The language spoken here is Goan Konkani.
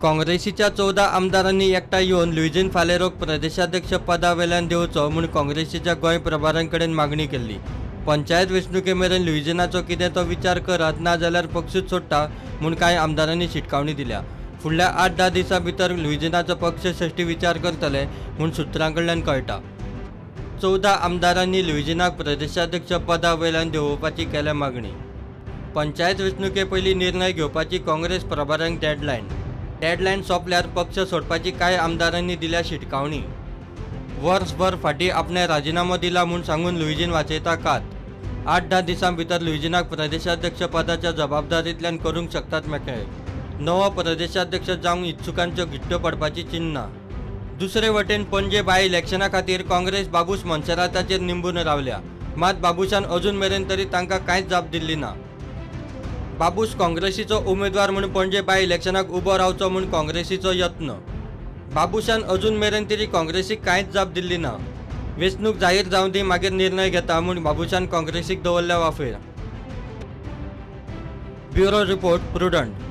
काँग्रेसीच्या 14 आमदारांनी एकठांय येवन लुईझिन फालेरोक प्रदेशाध्यक्ष पदा वेल्यान देंवचो म्हूण काँग्रेसीच्या गोंय प्रभाऱ्यां कडेन मागणी केल्ली. पंचायत वेंचणुके मेरेन लुईझिनाचो कितें तो विचार करात, ना जाल्यार पक्षूच सोडटा म्हूण कांय आमदारांनी शिटकावणी दिल्या. फुडल्या 8-10 दिसां भितर लुईझिनाचो पक्षश्रेश्ठी विचार करतले म्हूण सुत्रां कडल्यान कळटा. 14 आमदारांनी लुईझिनाक प्रदेशाध्यक्ष पदा वयल्यान देंवोवपाची केल्या मागणी. पंचायत वेंचणुके पयलीं निर्णय घेवपाची काँग्रेस प्रभाऱ्यांक डॅडलायन. डॅडलायन सोंपल्यार पक्ष सोडपाची कांय आमदारांनी दिल्या शिटकावणी. वर्सभर फाटीं आपणें राजिनामो दिला म्हूण सांगून लुईझिन वाचयता कात. 8-10 दिसां भितर लुईझिनाक प्रदेशाध्यक्ष पदाच्या जबाबदारींतल्यान करूंक शकतात मेकळे. नवो प्रदेशाध्यक्ष जावंक इत्सुकांच्यो घिट्ट्यो पडपाची चिन्नां. दुसरे वटेन पणजे बाय इलेक्शना खातीर काँग्रेस बाबूश मोन्सेराताचेर निंबून रावल्या. मात बाबूशान अजून मेरेन तरी तांकां कांयच जाप दिल्ली ना. बाबूश काँग्रेसीचो उमेदवार म्हूण पणजे बाय इलेक्शनाक उबो रावचो म्हूण काँग्रेसीचो यत्न. बाबूशान अजून मेरेन तरी काँग्रेसीक कांयच जाप दिल्ली ना. वेंचणूक जाहीर जावं दी, मागीर निर्णय घेता म्हूण बाबूशान काँग्रेसीक दवरल्या वाफेर. Bureau report, Prudent.